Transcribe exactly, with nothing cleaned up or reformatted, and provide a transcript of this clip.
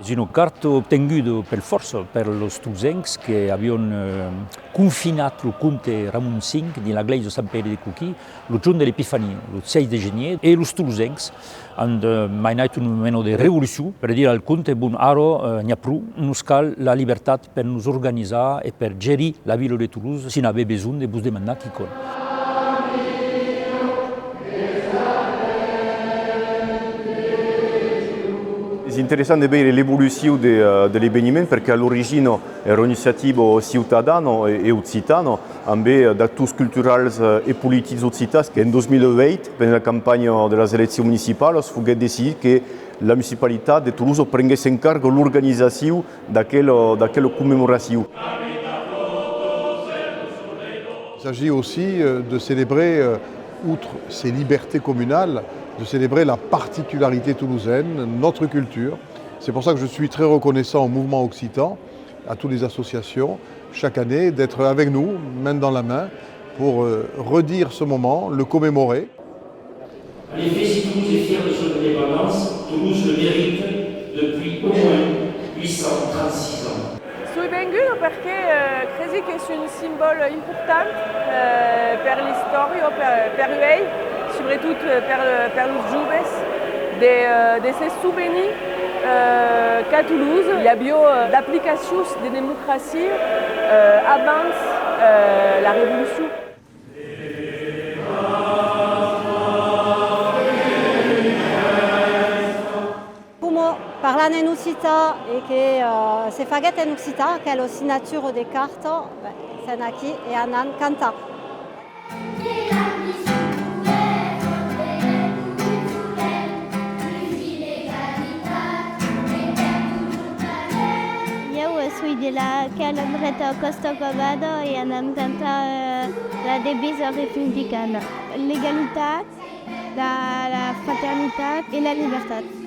Es una carta obtenguda per fòrça per los tolosencs que avián, eh, confinat lo comte Ramon cinc dins la glèisa Sant Pèire de Coquí lo jorn de l'Epifania, lo sièis de genièr, e los tolosencs an, eh, mainat una mena de revolucion per dire al comte: bon, ara, eh, n'i a pro, nos cal la libertat per nos organizar e per gerir la vila de Tolosa, si n'avètz besonh de vos demandar quicòm. Es interessant de veire l'evolucion de, eh, de l'eveniment, perque a l'origina èra una iniciativa ciutadana e, e occitana, ambe, eh, d'actors culturals, eh, e politics occitans, qu'en dos mil uèit, pendent la campanha de las eleccions municipalas, foguèt decidit que la municipalitat de Tolosa prenguèsse en carga l'organizacion d'aquela, d'aquela commemoracion. Il s'agit aussi, euh, de célébrer, euh, outre ces libertés communales, de célébrer la particularité toulousaine, notre culture. C'est pour ça que je suis très reconnaissant au Mouvement Occitan, à toutes les associations, chaque année, d'être avec nous, main dans la main, pour, euh, redire ce moment, le commémorer. En effet, si Toulouse est fière de son indépendance, Toulouse le mérite depuis au moins huit cent trente-six ans. Soi venguda perque, eh, cresi qu'es un simbòl important, eh, per l'istòria, per, per uèi, subretot, eh, per, per los joves, de, eh, de se sovenir, eh, qu'a Toulouse i aviá, eh, d'aplicacions de democracia, eh, abans, eh, la Revolucion. Coma parlam en occitan e que, eh, se faguèt en occitan aquela signatura de carta, ben, sèm aquí e anam cantar. Ieu soi de la Calandreta Còsta Covada e anam cantar, eh, la devisa republicana. L'egalitat, la, la fraternitat e la libertat.